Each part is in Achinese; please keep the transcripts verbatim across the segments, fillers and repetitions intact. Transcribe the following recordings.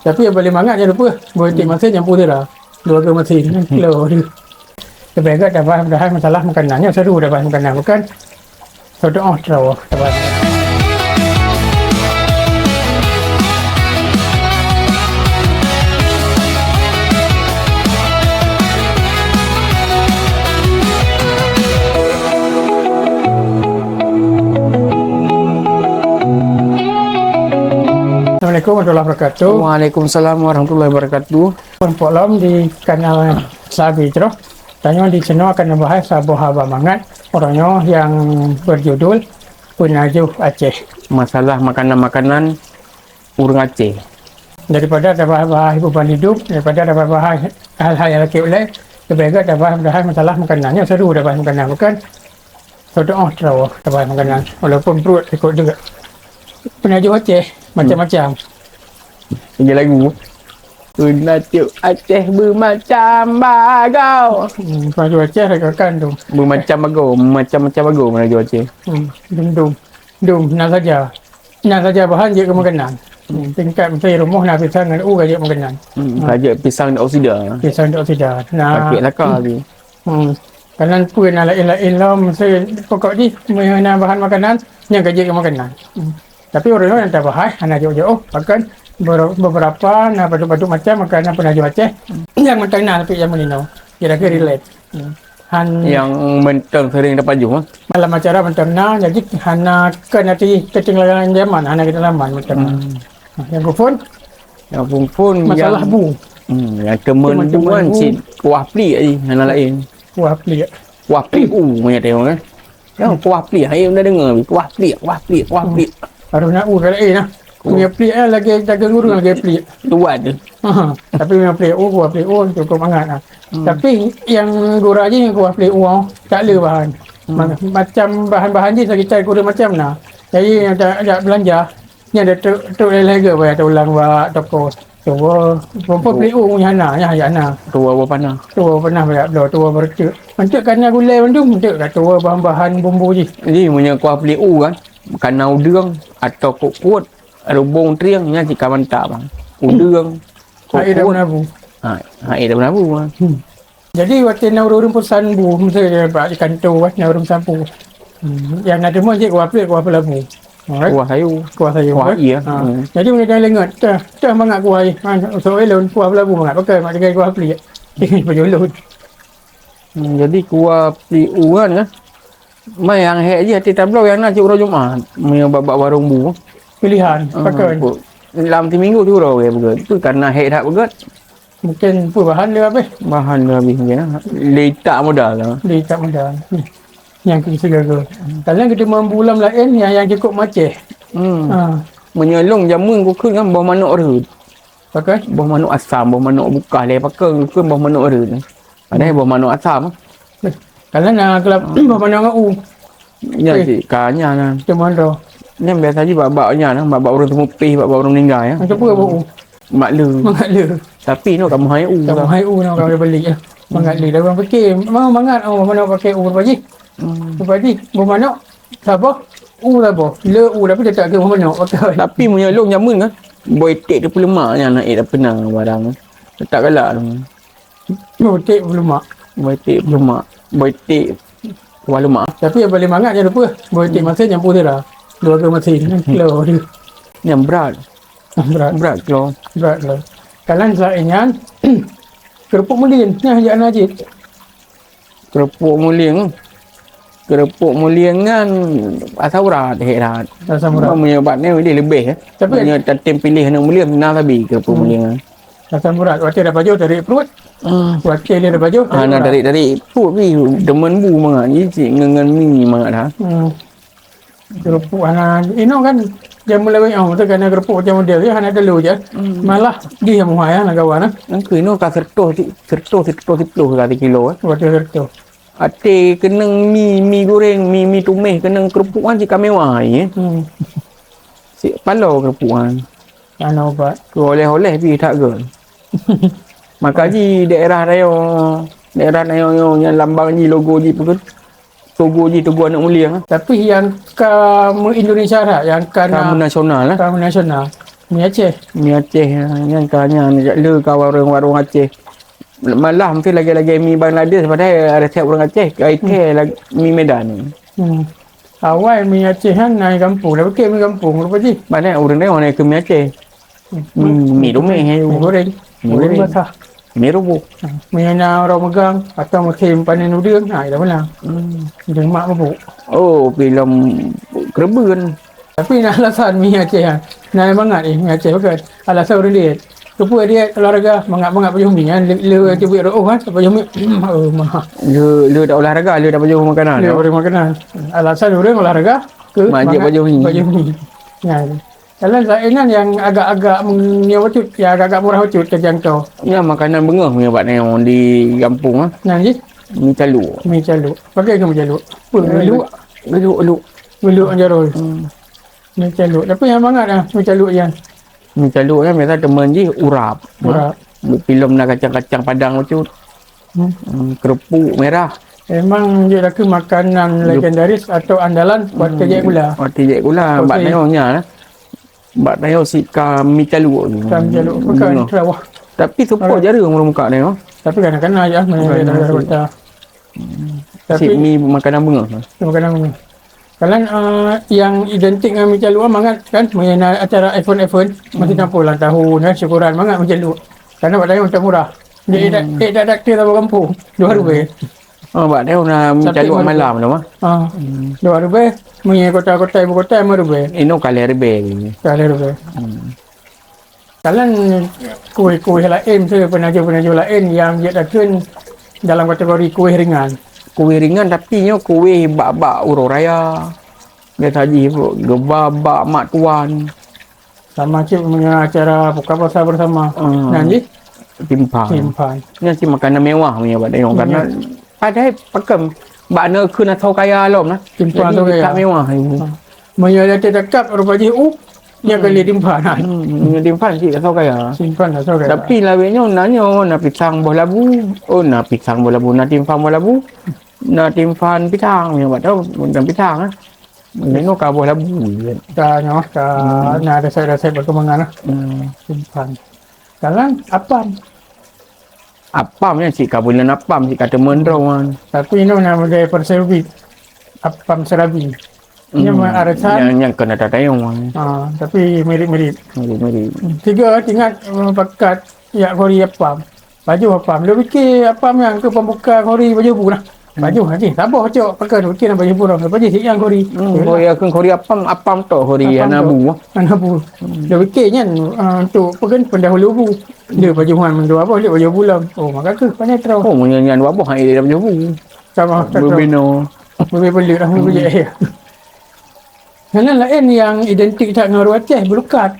Tapi nyang paleng mangat nyan lupa, boh iték masin nyang putera. Dua ke masin, kilo tu. Leubeh gèt tabahas padahai masalah makanan. Nyoe seru tabahas makanan, bukan? Sodoh terawa tabahas. Assalamualaikum warahmatullahi wabarakatuh. Waalaikumsalam warahmatullahi wabarakatuh. Peurumpok lom di kanal Sabi Troh. Tanyoe di sinoe akan neubahas saboh haba mangat, uroe nyoe nyang berjudul Peunajoh Aceh. Masalah makanan-makanan ureueng Aceh. Daripada tabahas-bahas beban hidup, daripada tabahas-bahas hal-hal nyang lakèe ulèe, leubeh gèt tabahas-bahas masalah makanan. Nyoe seru tabahas makanan, bukan? Sodoh terawa tabahas makanan, walaupun pruet ikot juga. Peunajoh Aceh macam-macam. Lagi lagu. Peunajoh Aceh beumacam bagoe. Hmm, peunajoh Aceh rakan tu. Beumacam bagoe, macam-macam bagoe peunajoh Aceh. Hmm, dum-dum. Dum, na saja. Na saja bahan jeuet keu makanan. Hmm, tingkat meusti rumoh na pisang ngon u ka jeuet makanan. Hmm, ha. Ka jeuet pisang daun sida. Pisang daun sida. Nah. Sakét laka lagi. Hmm. Kanan peue na laén-laén lom, meusti pokok jih meunyoe na bahan makanan, nyan ka jeuet keu makanan. Hmm. Tapi ureueng nyang tabahas hana jauh-jauh, bahkan ber-, beberapa na padub-padub macam makanan peunajoh Aceh. Nyang mantong na tapi jameun inoe. Kira-kira relate. Hmm. Han nyang mantong sering tapajoh, ah. Malam acara mantong na, jadi hana kon ati teutinggalan zaman, hana ketinggalan zaman mantong na. Hmm. Nah, nyang keuphôn? Nyang keuphôn masalah bu. Hmm, nyang teumon bu kan cit kuah pliek jih, hana laén. Kuah pliek. Kuah pliek u, meunyo tengok, eh. Nyang kuah pliek, hai, na deungo, kuah pliek, kuah pliek, kuah pliek. Harôh na u ka laén, nah. Meunyo pliek, eh, lagèe daging ureueng, lagèe pliek. Tuan tu. Ha, tapi meunyo pliek u, kuah pliek u, cukup mangat, nah. Hmm. Tapi nyang gura jih, kuah pliek u, tak le bahan. Hmm. Ma-, macam bahan-bahan jih, sekitar kureueng macam na. Jadi, nyang jak, jak beulanja, nyan dah trok, trok lé-lé geuh bak tulang bak toko. Tuwo, peupliek u nyan na, nyan jak na. Tuwo bak panah. Tuwo panah bak bloe, tuwo beureuteuk. Eunteuk ka na gulèe mandum, eunteuk ka tuwo bahan-bahan bumbu jih. Jadi, meunyoe kuah pliek u kan, ka na udeueng atau kok kuet, rubong trieng, nyan cit ka mantap, bang. Udeueng, kok kuet. Hai dah meulabu. Ha, hai dah meulabu, bang. Hmm. Jadi, watèe na ureueng-ureueng peusan bu, meusti bak di kantô, na ureueng peusan bu. Hmm, nyang na teumon cit kuah pliek, kuah peulabu. Alright. Kuah sayur. Kuah sayur, kuah, kan? Iya. Ha. Hmm. Jadi, meunyoe dah ingat, teuh, teuh mangat kuah, eh. Ha, soe lôn kuah peulabu mangat, pakai mak tinggai kuah pliek. Peujulun. Hmm, jadi kuah pliek u kan, kan? Mai nyang hék jih até tabloe nyang na cit uroe Jumat. Meunyoe bak, bak warong bu. Pilihan, hmm, pakai. Lam siminggu cit uroe beugöt. Tu karena hék that beugöt. Mungkin peue bahan le habéh? Bahan le habéh mungkin, ah. Le itak modal lah. Le itak modal. Hmm. Nyang keu sigaga. Kadang kita mambu lam laén nyang, nyang cukup maceh. Hmm. Ha. Meunyoe lôn jameun kukheun kan boh manok rhöt. Pakai? Boh manok asam, boh manok bukah lé pakai kukheun boh manok rhöt. Padahai boh manok asam. Kalau na kelab-, boh manok ngon u. Nyan cit ka nyan na. Cuma tu. Nyan biasa jih bak-bak nyan, bak-bak ureueng teumupih, bak-bak ureueng meninggai, ya. Macam apa bak u? Mak le. Mak le. Tapi nyoe ka meuhai u. Ka meuhai u, nyoe ka balik, ya. Mangat le. Dah ureueng fikir, mau mangat, oh, manok pakai u berapa jih? Hmm. Berapa jih? Boh manok, saboh, u saboh. Le u, tapi tetap ke boh manok. Pakai. Tapi meunyoe lôn jameun kan, boh iték tu peulemak nyan, na ék dak peuna barang. Tetap galak tu. Boh iték peulemak. Boh iték peulemak. Boh iték kuah lemak. Tapi nyang paleng mangat nyan lupa. Boh iték masin nyang putera. Dua ke masin. Kilo. Nyang brat. Brat. Brat kilo. Brat kilo. Kalau selain nyan, keurupuk mulin. Nyan jak na jih. Keurupuk mulin. Keurupuk mulin nyan asam urat, hék that. Asam urat. Meunyoe ubat ni leubeh, eh. Tapi meunyoe tatem piléh aneuk mulin, na sabe keurupuk mulin nyan. Asam urat, watèe dah pajoh tarék pruet. Hmm. Watèe dah pajoh, ah, tarék na urat. Tarék-tarék pruet pi, demen bu mangat. Jadi cit ngon, ngon mi mangat dah. Hmm. Keurupuk hana, inoe kan jameun lawét, oh, tu kan keurupuk macam model, ya, hana teulô je. Hmm. Malah jih nyang muhai, ya, lam kawan, ah. Nang keu inoe ka seratus, seratus, seratus sepuluh ka sikilo, eh. Seratus, seratus. Até keunong mi, mi goreng, mi, mi tuméh, keunong keurupuk kan cit ka mewah, ya. Hmm. Cit palo keurupuk kan. Hana ubat. Keu oleh-oleh pi that ke. Maka jih daerah rayo, daerah rayo nyoe nyang lambang jih, logo jih peue? Logo jih Teungku Aneuk Mulieng. Tapi nyang ka meu-Indonesia that, nyang ka, ka na-, meunasional, eh? Ka meunasional. Mi Aceh. Mi Aceh, nyan ka nyan, le ka warong-warong Aceh. Malah mungkin lagèe-lagèe mi Bangladesh, padahai resep ureueng Aceh, ka ikèe lag-, mi Medan. Hmm. Awai mi Aceh nyan na gampông, tapi keu mi gampông rupa jih. Padahai ureueng nyoe na keu mi Aceh. Hmm. Mi, mi rumeh, mi goreng. Mi goreng. Mi basah. Mi rubuh. Ha, meunyoe na uroe meugang atau musém panen udeueng, ha, ida beuna. Hmm. Udeueng mak mabuk. Oh, film keureubeuen. Tapi na alasan mi Aceh nyan. Na mangat, eh, mi Aceh, bukan? Alasan ureueng diet. Keupeue diet olahraga, mangat-mangat pajoh mi, kan? Le, le, hmm, teubiet reuôh, kan? Pajoh mi, oh, mah. Le, le dak olahraga, le dak pajoh makanan, le, no? Pajoh makanan. Alasan ureueng olahraga, keu mangat mangat pajoh mi. Pajoh mi. Nyan. Dalam laén nyan nyang agak-agak meunyoe bacut, ya agak-agak murah bacut terjangkau. Nyan makanan beungoh meunyoe bak nyoe di gampông, ah. Nyan jih? Mi caluk. Mi caluk. Pakai ke mi caluk? Apa? Eh, geuluk. Geuluk, geuluk. Geuluk ngon jaroe. Hmm. Mi caluk. Tapi nyan mangat ah, mi caluk nyan. Mi caluk nyan biasa teuma jih urap. Urap. Film na kacang-kacang padang bacut. Hmm. Hmm, keurupuk mirah. Emang jeuet takheun makanan, hmm, legendaris atau andalan, hmm, watèe jép gula. Watèe jép gula, okey. Bak nyoe nyan, eh. Bak nyoe sit ka mi caluk. Ka mi caluk. Bukan, beungoh. Tapi seupôt jareueng ureueng muka nyoe. Tapi kadang-kadang aja, bukan, makanan kota. Hmm. Tapi sit mi makanan beungoh. Makanan beungoh. Kan, eh, nyang identik ngon mi caluk mangat kan, meunyoe na acara event-event, meusti, hmm, tampôh ulang tahun kan, syukuran mangat mi caluk. Karena bak tanyoe murah. Jadi, hmm, tak, tak, tak, tak, tak, gampông. Dua ribèe. Oh, bak tanyoe na mi caluk malam tu mah. Ah, hmm, dua ribèe. Meunyoe kota-kota ibu kota lima ribèe. Inoe ka lhèe ribèe. Ka lhèe ribèe. Hmm. Kalon kueh-kueh laén, peunajô-peunajô laén nyang jeuet takheun dalam kategori kueh ringan. Kueh ringan, tapi nyoe kueh bak-bak uroe raya. Biasa jih geuba bak mak tuan. Sama cit meunyoe acara buka puasa bersama. Hmm. Nyan jih? Timphan. Timphan. Nyan cit makanan mewah meunyoe bak tanyoe, karena, hmm, padahai pakon bak na kheun asoe kaya lom nah. Timphan asoe kaya. Jadi, mewah. Hmm. Meunyoe dak teutab rupa jih u, nyan, hmm, kali timphan. Hmm, meunyoe timphan cit asoe kaya. Timphan asoe kaya. Tapi lawét nyoe na nyoe, na pisang boh labu. Oh, na pisang boh labu, na timphan boh labu. Na timphan pisang, nyoe bak tu, timphan pisang, eh. Nyoe ka boh labu. Ka nyoe, ka, hmm, na resep-resep perkembangan lah. Hmm. Timphan. Sekarang apam. Apam nyan cit ka buleuen apam, cit ka teumon droe nyan. Tapi nyoe na model perserabi. Apam serabi. Nyoe, hmm, meuaresan. Nyang, nyang keunan tatayong. Ah, tapi mirip-mirip. Mirip-mirip. Tiga tingkat, eh, pakat jak kori apam. Pajoh apam. Lôn pike apam nyan keu pembuka kori pajoh bu nah. Hmm. Pajoh aja. Saboh cok pakai lôn pike na pajoh bu nah. Pajoh sik nyang kori. Hmm, kori, kori apam, apam tok kori, apam hana tok. Bu. Hana bu. Hmm. Lôn pike nyan, ah, untuk peugah pendahulu bu. Dia pajoh nyan mandua boh, dia pajoh bu lom. Oh, maka keuh pandai terus. Oh, meunyan dua boh, hai dia pajoh bu. Sama, tak terus. Beubinoe. Beubinoe peuleueh dah, hmm, beubinoe. Nyan laén nyang identik that ngon ureueng Aceh, beulukat.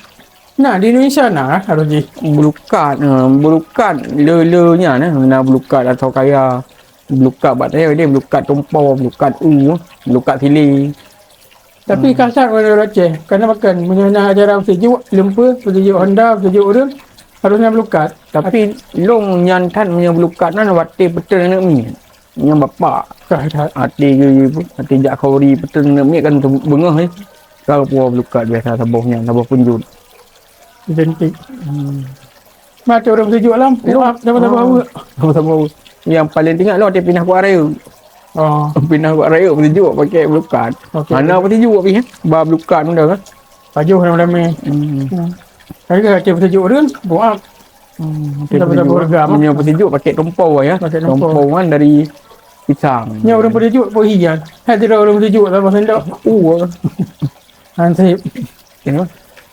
Na, di Indonesia na, harôh jih. Beulukat, eh, beulukat le-le nyan, eh, na beulukat asoe kaya. Beulukat bak tayong deh, beulukat tumpo, beulukat u, beulukat sili. Tapi, hmm, kasar ureueng Aceh, karena pakon, meunyoe na acara peusijuek, lumpeue, peusijuek honda, peusijuek ureueng, harôh na beulukat. Tapi lôn nyan that meunyoe beulukat nyan watèe peutrön aneuk miet. Nyan bapak. Kah that. Até geu-, até jak kori peutrön aneuk miet kan beungoh, eh. Ka puwoe beulukat biasa saboh nyan, saboh peunjut. Identik. Hmm. Mata ureueng peusijuek lom. Lom. Maaf, saboh-saboh aweuek. Saboh-saboh aweuek. Nyang paleng teuingat lôn watèe pinah Kuak Rayeuk. Oh. Pinah Kuak Rayeuk peusijuek pakè beulukat. Okey. Hana peusijuek pih, eh. Ba beulukat benda kan. Pajoh ramé-ramé. Hmm. Hmm. Tapi kalau tiep peusijuek ureueng, buat. Hmm, tiep peusijuek. Meunyoe peusijuek pakè tumpo ya. Pakè tumpo. Tumpo kan dari pisang. Nyoe ureueng peusijuek peuhi kan. Hai tidak ureueng peusijuek sama sendok. Uh. Hansip. Ya.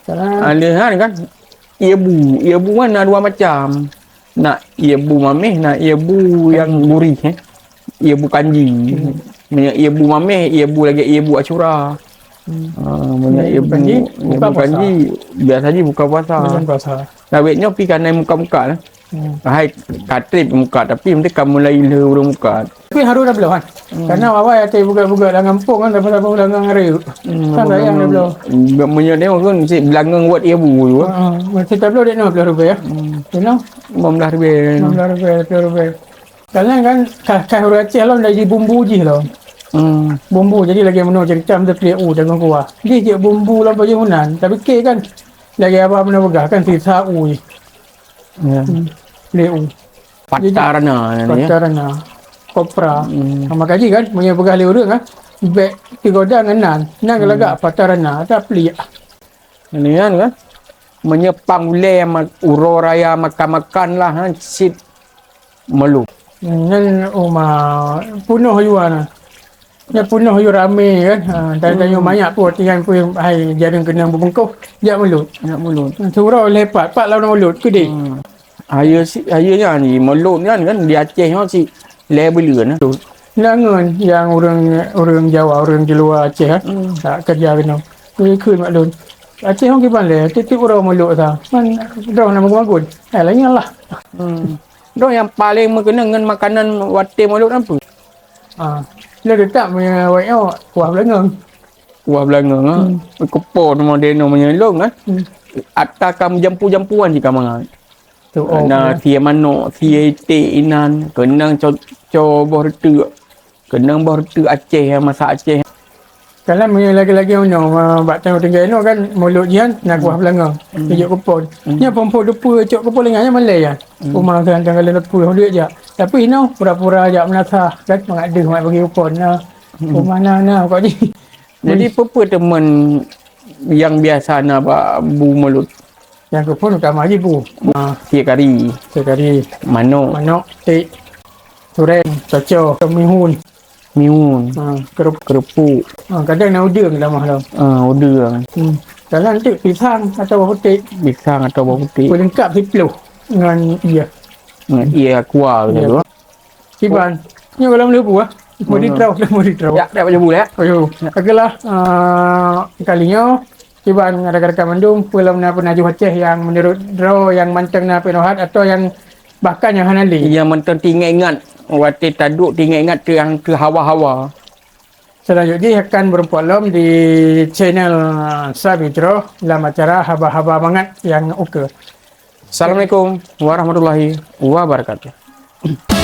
Salah. Alihan kan. Ie bu. Ie bu kan na dua macam. Na ie bu mamèh, na ie bu nyang gurih, eh. Ie bu kanji. Hmm. Meunyoe ie bu mamèh, ie bu lagèe ie bu Asyura. Hmm. Ah, meunyoe ie bu kanji, ie bu kanji, biasa jih buka puasa. Buka puasa. Lawét nyoe pih ka na mukat-mukat lah. Hmm. Hai ka trép mukat, tapi meusti ka mulai lheueh ureueng mukat. Tapi harôh dah bloe kan. Hmm. Karena awai até buka-buka lam gampông kan, saboh-saboh lam gang raya. Hmm, kan sayang dah bloe. Meunyoe tengok kan, mesti beulangong buat ie bu tu. Ha, mesti dah bloe dek nyoe bloe ribèe ya. Hmm. Tengok. Lima belas ribèe. Lima belas ribèe, sepuluh ribèe. Kadang kan, khas, khas ureueng Aceh lom dari bumbu jih lom. Hmm. Bumbu, jadi lagèe meunoe cerita meuteuplie u dalam kuah. Jih jeuet bumbu lom pajoh meunan, tapi ke kan. Lagèe abang pernah peugah kan, sisa u jih. Ya. Hmm. Lé u. Jadi, Patarana namanya. Patarana. Kopra. Hmm. Sama kaji kan, meunyoe peugah lé ureueng ah, bèk tigoda ngon nan. Nan Hmm. lagak patarana, tapi Ini kan, kan? Meunyoe pang ulèe ma-, uroe raya makan-makan lah, ha, cit mulod. Nyan uma peunoh yue na. Nyan peunoh yue ramé kan. Ha, dan tanyoe Hmm. banyak pun tian pun hai jareueng keunong beubungkôh, jak mulod. Jak mulod. Siuroe lhèe pat, pat lawan mulod, keudéh. Hmm. Hayeue si, hayeue nyan, mulod nyan kan di Aceh nyoe si lhèe buleuen, eh. Betul. Nyan ngon nyang ureueng, ureueng Jawa, ureueng di luwa Aceh, eh. Hmm. Tak keureuja keunoe. Ikheun mak lôn. Aceh nyoe kiban lé, tiep-tiep uroe mulod sa. Man droe na magun-magun. Eh, laén lah. Hmm. Droe nyang paleng meukeunong ngon makanan watèe mulod nyan peue? Ah, lôn teutap meunyoe awak nyoe kuah beulangong. Kuah beulangong, ha? Hmm. Keupo model nyoe meunyoe lôn, kan? Hmm. Ata ka meujampu-jampuan cit ka mangat. Tu, oh, Na ya. sie manok, sie iték inan, keunong co-, co boh reuteuek. Keunong boh reuteuek Aceh, ya, masak Aceh. Kalau meunyoe lagèe-lagèe nyoe, ma-, bak tanyoe tinggai nyoe kan, mulod jian, na kuah Hmm. beulangong. Hmm. Ijok keupon. Hmm. Nyan phôn-phôn lupeue, ijok keupon lé nyan, nyan malèe ya. Hmm. Uma kan tanggai lupeue, duek jak. Tapi inoe pura-pura jak meunasah, kan, mangat deuh, mangat bagi keupon. Na, Hmm. uma na, na, kok di. Jadi, Wih. peue-peue teumon nyang biasa na bak bu mulod? Nyang keupon utama jih bu. Ah. Sie kari. Sie kari. Manok. Manok, tik. Surèng, coco, mihun. Mihun. Ah, kerup-, Keurupuk. Ah, kadang na udeueng tamah lom. Ah, udeueng. Hmm. Kadang tik pisang atau bawang putéh. Pisang atau bawang putéh. Peulengkap siploh ngon ie. Ngon ie aqua Ie. gitu. Kiban. Nyoe kalau meuleubu ah. Mau Hmm. ditrau, mau ditrau. Ya, dah baca buku ya. Ayo. Oke lah, ah, kali nyoe kiban rakan-rakan mandum, peue lom na peunajoh Aceh nyang menurut droe nyang mantong na peunohat atau nyang bahkan nyang hana lé. Nyang mantong teuingat-ingat, watèe taduek teuingat-ingat teu-, nyang teuhawa-hawa. Selanjut jih akan beureumpok lom di channel, ah, Sabidroe lam acara haba-haba mangat nyang ukeue. Assalamualaikum warahmatullahi wabarakatuh.